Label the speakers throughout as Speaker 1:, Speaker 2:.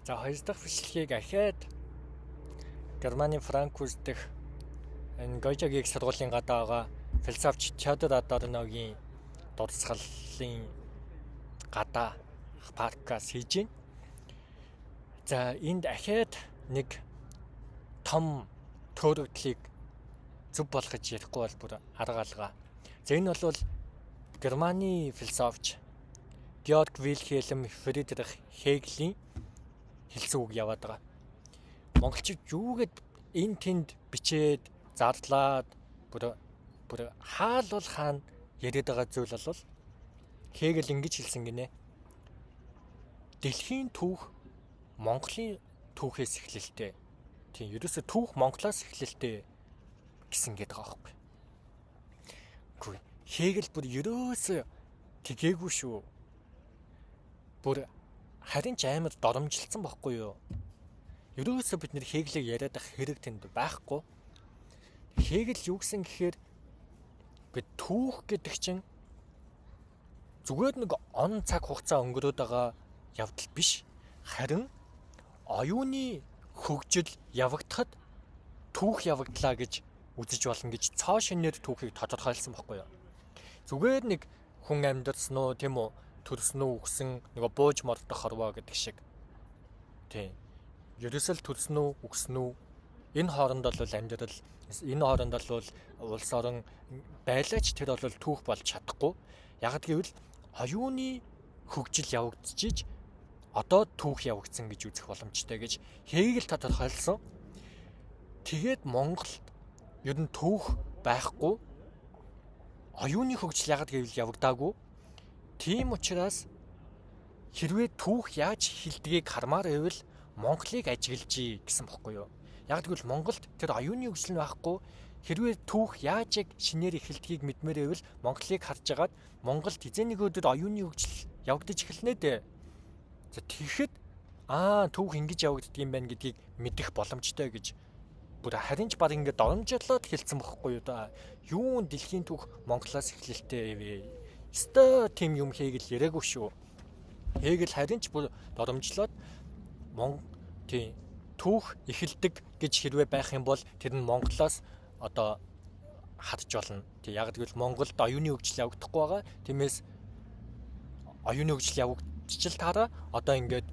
Speaker 1: За, хоёр дахь бичлэгийг ахиад Германы Франкфурт дэх энэ Гойжагийн их сургуулийн гадаа байгаа философч Теодор Адорногийн дурсгалын гадаа паркаас хийж байна. За, энд ахиад нэг том төөрөгдлийг зөв болгож ярихгүй бол бүр арга алга. За, энэ бол Германы философч Георг Вилхельм Фридрих Хегелийн хэлсэн үг яваад байгаа. Монголчууд юугээд энэ тэнд бичээд зарлаад бүр хаал бол хаана яриад байгаа зүйл бол Хегель ингэж хэлсэн гинэ. Дэлхийн түүх Монголын түүхээс эхлэлтэй. Тийм, ерөөсө түүх Монголоос эхлэлтэй гэсэн гээд байгаа байхгүй. Үгүй. Хегель бүр ерөөсө тэгээгүй шүү. Бүр харин ч амар доромжилсан байхгүй юу? Ерөөсө бид нэр Хегелийг яриад байх хэрэг тэнд байхгүй. Хегель юу гэсэн гэхээр бид түүх гэдэг чинь зүгээр нэг он цаг хугацаа өнгөрөөд байгаа явдал биш. Харин оюуны хөгжил явагдахад түүх явагдлаа гэж үзэж болно гэж цоо шинээр түүхийг тодорхойлсон байхгүй юу? Зүгээр нэг хүн амьдарсан уу, тийм үү, төрсөн үү, үхсэн, нөгөө бууж мордох хорвоо гэдэг шиг. Тийм. Ерөөсөө л төрсөн үү, үхсэн үү, энэ хооронд бол амьдрал, энэ хооронд бол улс орон байлаач тэр бол түүх болж чадахгүй. Яг гэвэл оюуны хөгжил явагдчихиж одоо түүх явагдсан гэж үзэх боломжтой гэж Хегель тодорхойлсон. Тэгээд Монголд ер нь түүх байхгүй, оюуны хөгжил ягаад гэвэл явагдаагүй. Тийм учраас хэрвээ түүх яаж эхэлдгийг хармаар байвал Монголыг ажиглажээ гэсэн бохгүй юу? Яг гэвэл Монголд тэр оюуны хөгжил нь байхгүй. Хэрвээ түүх яаж яг шинээр эхэлдгийг мэдмээр байвал Монголыг харж агаад Монголд хэзээ нэг өдөр оюуны хөгжил явагдаж эхэлнэ дээ. За, тэгэхэд түүх ингэж явагддаг юм байна гэдгийг мэдэх боломжтой гэж бүр харин ч баг ингэ доромжлоод хэлсэн бохгүй юу да. Юун дэлхийн түүх Монголоос эхлэлтэй вэ? Өстой тийм юм Хегель яриаггүй шүү. Хегель харин ч бүр доромжлоод Мон тийм түүх эхэлдэг гэж хэрвээ байх юм бол тэр нь Монголоос одоо харж болно. Тэг яг гэвэл Монголд оюуны хөгжил явагдахгүй байгаа. Тиймээс оюуны хөгжил явагдчихл таараа одоо ингээд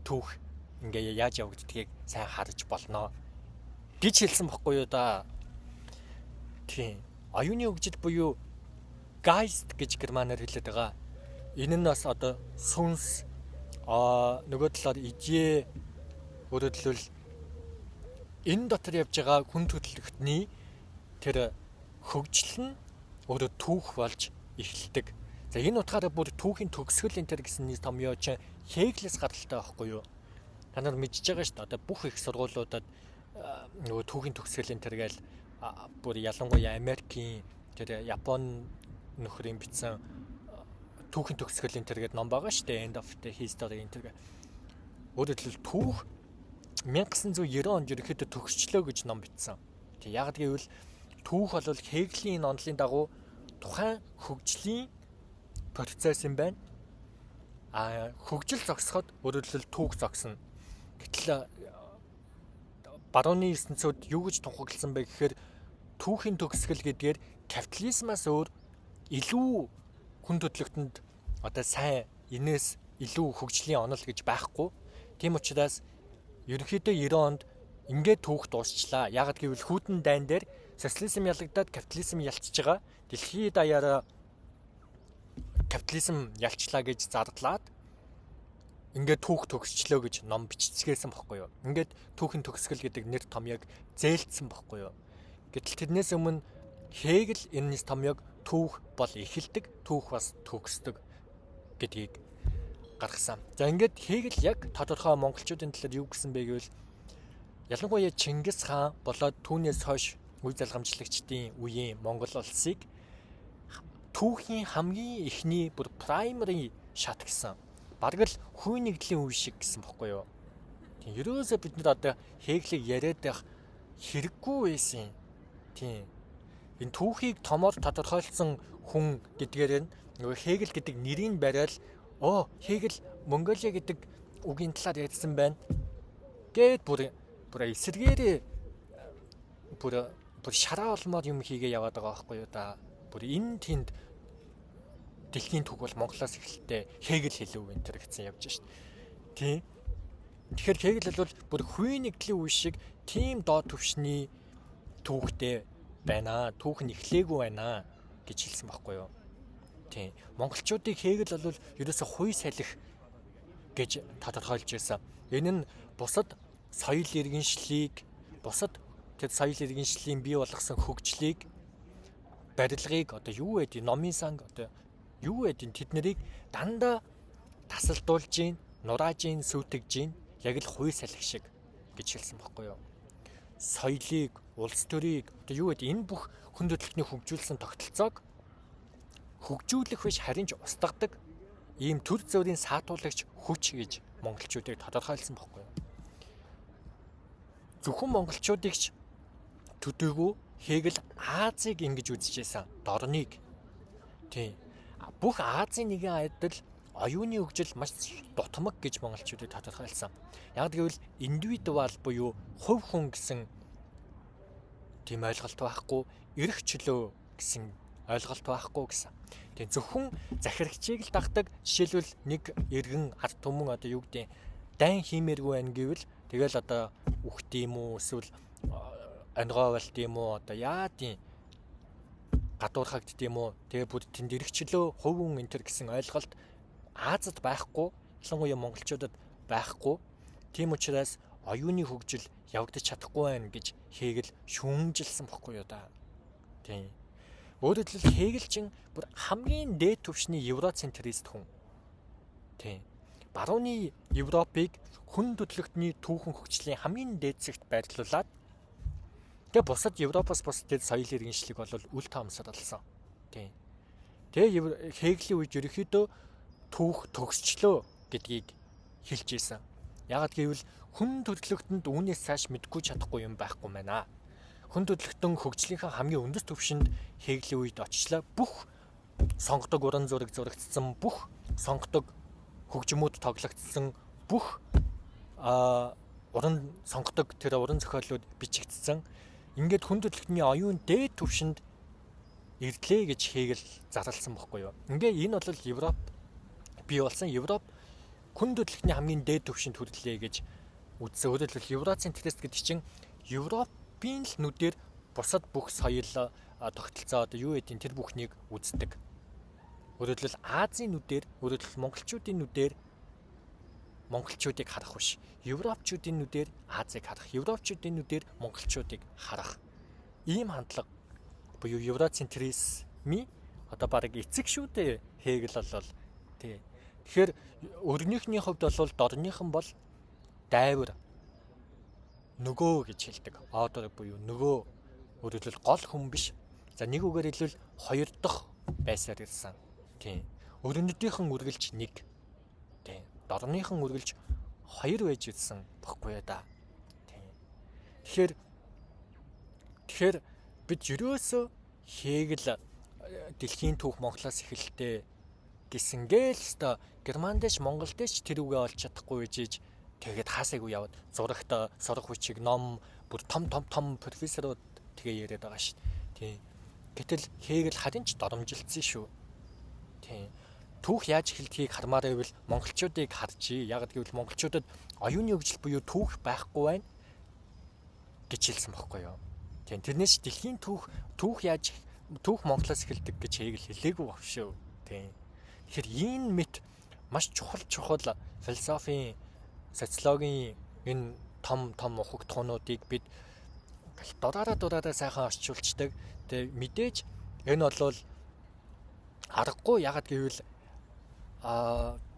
Speaker 1: түүх ингээ яаж явагддгийг сайн харж болно гэж хэлсэн бохгүй юу да. Тийм. Оюуны хөгжил буюу Geist гэж германаар хэлээд байгаа. Энэ нь бас одоо сүнс, нөгөө талаар идея, өөрөөр хэлбэл энэ дотор явж байгаа хүн төрөлхтний тэр хөгжил нь өөрөө түүх болж эхэлдэг. За, энэ утгаараа бүр түүхийн төгсгөл энэ төр гэсэн нэг томьёо чинь Хегелээс гаралтай байхгүй юу? Та нар мэдж байгаа шүү дээ. Одоо бүх их сургуулиудад нөгөө түүхийн төгсгөл энэ төр гээл бүр ялангуяа Америкийн тэр Япон нөхрийн бичсэн түүхийн төгсгөл энэ төр гэдэг ном байгаа шүү дээ. End of the History энэ төр. Өөрөөр хэлбэл түүх 1990 онд ерөнхийдөө төгсчлөө гэж ном бичсэн. Тэг яг гэвэл түүх бол Хегелийн онолын дагуу тухайн хөгжлийн процесс юм байна. А хөгжил зогсоход өөрөөр хэлбэл түүх зогсно. Гэтэл барууны ертөнцид юу гэж тунхагласан бэ гэхээр түүхийн төгсгөл гэдгээр капитализмаас өөр илүү хүн төрөлхтөнд одоо сайн энэс илүү хөгжлийн онол гэж байхгүй. Тийм учраас ерөнхийдөө 90 онд ингээд түүх дуусчлаа. Яагаад гэвэл хүйтэн дайн дээр социализм ялагдаад капитализм ялцж байгаа. Дэлхийд даяараа капитализм ялчлаа гэж зарлаад ингээд түүх төгсчлөө гэж ном биччихгээсэн бохгүй юу. Ингээд түүхийн төгсгөл гэдэг нэр томьёог зээлдсэн бохгүй юу. Гэтэл тэрнээс өмнө Хегель энэ томьёог түүх бол эхэлдэг, түүх бас төгсдөг гэдгийг гаргасан. За, ингээд Хегель яг тодорхой монголчуудын талаар юу гэсэн бэ гэвэл ялангуяа Чингис хаан болоод түүнээс хойш үе залгамжлагчдын үеийн Монгол улсыг түүхийн хамгийн эхний бүр primary шат гэсэн. Бараг л хүй нэгдлийн үе шиг гэсэн бохгүй юу. Тийм, ерөөсөө бид нар одоо Хегелийг яриад байх хэрэггүй байсан. Тийм. Энэ түүхийг томоор тодорхойлсон хүн гэдгээр нь нөгөө Хегель гэдэг нэрийг бариад Хегель Монголиа гэдэг үгийн талаар ярьсан байна. Гээд бүр бүр эсэргээрээ бүр бүр шараа олмоор юм хийгээ яваад байгаа байхгүй юу да. Бүр энэ тэнд дэлхийн түүх бол Монголоос эхэлтэй Хегел хэлэв энэ төр гэсэн явж шít. Тийм. Тэгэхээр Хегел бол бүр хувийн нэгдлийн үе шиг тийм доод түвшний түүхтэй байна. Түүх нь эхлээгүй байна гэж хэлсэн байхгүй юу? Тийм. Монголчуудыг Хегел бол ерөөсө хуй салхи гэж тодорхойлж байсан. Энэ нь бусад соёл иргэншлийг, бусад тэр соёл иргэншлийн бий болгосон хөгжлийг, барилгыг, одоо юу гэдэг, номын санг, одоо юу гэдэг, тэд нарыг дандаа тасалдуулж гин, нурааж гин, сүйтгэж гин, яг л хуй салхи шиг гэж хэлсэн байхгүй юу? Соёлыг, улс төрийг, одоо юу гэдэг, энэ бүх хүн төрөлхтний хөгжүүлсэн тогтолцоог хөгжүүлэх биш, харин ч устгадаг ийм төр зөөрийн саатуулагч хүч гэж монголчуудыг тодорхойлсон байхгүй юу? Зөвхөн монголчуудыг ч төдийгүй Хегел Азийг ингэж үзэж байсан. Дорныг. Тийм. Бүх Азийн нэгэн адил оюуны хөгжил маш дутмаг гэж монголчуудыг тодорхойлсон. Яг гэвэл индивидуал буюу хувь хүн гэсэн тийм ойлголт байхгүй, эрх чөлөө гэсэн ойлголт байхгүй гэсэн. Тийм, зөвхөн захирагчийг л дагдаг. Жишээлбэл, нэг иргэн ард түмэн одоо юу гэдэг дайн хиймээргүй байна гэвэл тэгэл одоо үхт юм уу, эсвэл онгой болт юм уу, одоо яадын гадуурхагдд юм уу, тэгээ бүр тэнд эрх чөлөө, хувь хүн энэ төр гэсэн ойлголт Азад байхгүй, ялангуяа монголчуудад байхгүй. Тийм учраас оюуны хөгжил явагдаж чадахгүй байна гэж Хегел шүүмжилсэн бохгүй юу да. Тийм. Өөрөөр хэлбэл, Хегел чинь бүр хамгийн дээд түвшний евроцентрист хүн. Тийм. Барууны Европыг хүн төрөлхтний түүхэн хөгжлийн хамгийн дээд зэгт байрлуулад, тэгээ бусад Европоос бусад тэр соёл иргэншлиг бол үл тоомсорлсон. Тийм. Тэгээ Хегелийн үед ерөнхийдөө түүх төгсчлөө гэдгийг хэлж ийсэн. Яагаад гэвэл хүн төрөлхтөнд үүнээс цааш мэдгүй чадахгүй юм байхгүй байна. Хүн төрөлхтөн хөгжлийнхээ хамгийн өндөр түвшинд Хегелийн үед оччлаа. Бүх сонгодог уран зураг зурагдсан, бүх сонгодог хөгжмүүд тоглогдсон, бүх уран сонгодог тэр уран зохиолууд бичигдсэн. Ингээд хүн төрөлхтний оюун дээд түвшинд ирлээ гэж Хегел зарласан бохгүй юу. Ингээ энэ бол Европ бий болсон, Европ хүн төрөлхтний хамгийн дээд түвшинд хүрлээ гэж үзсэн. Өөрөөр хэлбэл, евроцентрист гэдэг чинь Европын л нүдээр бусад бүх соёл, тогтолцоо, одоо юу гэдгийг тэр бүхнийг үздэг. Өөрөөр хэлбэл, Азийн нүдээр, өөрөөр хэлбэл, монголчуудын нүдээр монголчуудыг харах биш. Европчуудын нүдээр Азийг харах, европчуудын нүдээр монголчуудыг харах. Ийм хандлага буюу евроцентризмын одоо баг эцэг шүү дээ Хегел бол, тий. Тэгэхээр өрнийхний хувьд бол дорныхан бол дайвар, нөгөө гэж хэлдэг. Одор буюу нөгөө, өөрөөр хэлбэл, гол хүн биш. За, нэг үгээр хэлбэл, хоёр дахь байсаар ирсэн. Тийм. Өрнөдийнхэн үргэлж нэг. Тийм. Дорныхан үргэлж хоёр байж ирсэн бохгүй яа да. Тийм. Тэгэхээр бид ерөөсөө Хегел дэлхийн түүх Монголоос эхэлтэй гэсэнгээл өстой Герман дэш, Монгол дэш тэр үгээ олж чадахгүй ижиж, тэгээд хаасайгүй яваад зурагт сурах хүчиг ном бүр том том том профессорууд тэгээ яриад байгаа шүү. Тийм. Гэтэл Хегел харин ч доромжилсан шүү. Тийм. Түүх яаж эхэлдгийг хармаар байвал монголчуудыг харжээ. Яг гэвэл монголчуудад оюуны хөгжил буюу түүх байхгүй байна гэж хэлсэн бохгүй юу. Тийм. Тэрнээс дэлхийн түүх түүх яаж түүх Монголоос эхэлдэг гэж Хегел хэлээгүй баг шүү. Тийм. Тэгэхээр энэ мэт маш чухал чухал философийн, социологийн энэ том том ухагтхуунуудыг бид дураараа дураараа сайхан орчуулцдаг. Тэгээ мэдээж энэ бол аргагүй, ягаад гэвэл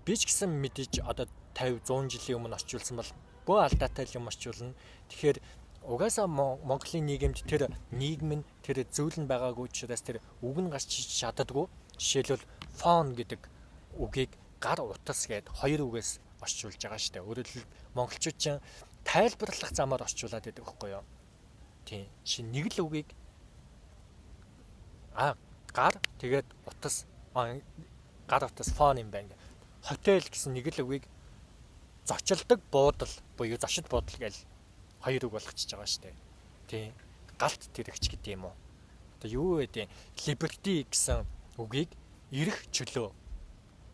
Speaker 1: би ч гэсэн мэдээж одоо 50 100 жилийн өмнө орчуулсан бол бөө алдаатай юм орчуулна. Тэгэхээр угаасаа Монголын нийгэмд тэр нийгэм нь, тэр зүйл нь байгаагүй учраас тэр үг нь гарч чаддаггүй. Жишээлбэл, фон гэдэг үгийг гар утас гээд хоёр үгээс орчуулж байгаа шүү дээ. Өөрөөр хэлбэл, монголчууд чинь тайлбарлах замаар орчуулад байдаг байхгүй юу? Тийм. Чи нэг л үгийг гар тэгээд утас, гар утас, фон юм байна. Хотел гэсэн нэг л үгийг Зочилдог буудал буюу зочид буудал гэж хоёр үг болгочихж байгаа шүү дээ. Тийм. Галт тэрэгч гэдэг юм уу? Одоо юу вэ? Liberty гэсэн үгийг эрх чөлөө.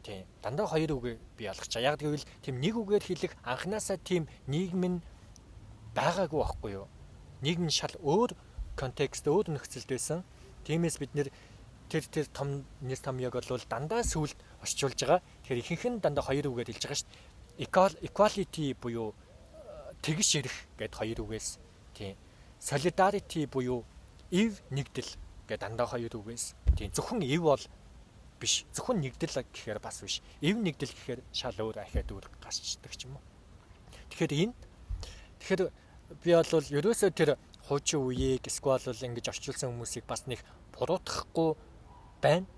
Speaker 1: Тийм. Дандаа хоёр үгийг би ялгаж байгаа. Яг гэвэл тийм нэг үгээр хэлэх анханасаа тийм нийгэм нь байгаагүй байхгүй юу? Нийгэм нь шал өөр контекст, өөр нөхцөлд байсан. Тиймээс бид нэр тэр том нэр томьёог бол дандаа сүлд орчуулж байгаа. Тэгэхээр ихэнх нь дандаа хоёр үгээр хэлж байгаа шүү дээ. Equality буюу тэгш эрх гэд хоёр үгээс, тийм, solidarity буюу эв нэгдэл гэд дандаа хоёр үгээс, тийм, зөвхөн эв бол биш, зөвхөн нэгдэл гэхээр бас биш, эв нэгдэл гэхээр шал өөр ахиад өөр гарчдаг ч юм уу. Тэгэхээр энэ, тэгэхээр би бол ерөөсөө тэр хуучин үеийг эсвэл бол ингэж орчуулсан хүмүүсийг бас нэг буруутгахгүй байна.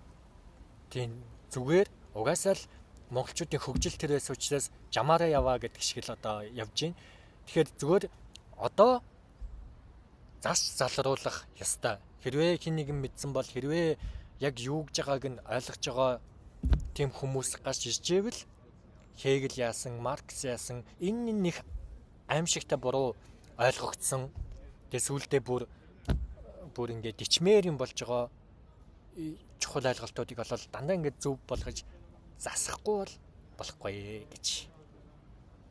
Speaker 1: Тийм, зүгээр угаасаа л монголчуудын хөгжил тэрээс учраас жамаараа яваа гэдэг шиг л одоо явж байна. Тэгэхээр зүгээр одоо зас залруулах ёстой. Хэрвээ хэн нэгэн мэдсэн бол, хэрвээ яг юу гэж байгааг нь ойлгож байгаа тийм хүмүүс гарч ирж ивэл Хегел яасан, Маркс яасан, энэ нэг аимшигтай буруу ойлгогдсон. Тэгээ сүүлдээ бүр бүр ингээд ичмээр юм болж байгаа чухал ойлголтуудыг болол дандаа ингээд зөв болгож засахгүй бол болохгүй гэж.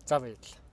Speaker 1: За, баярлалаа.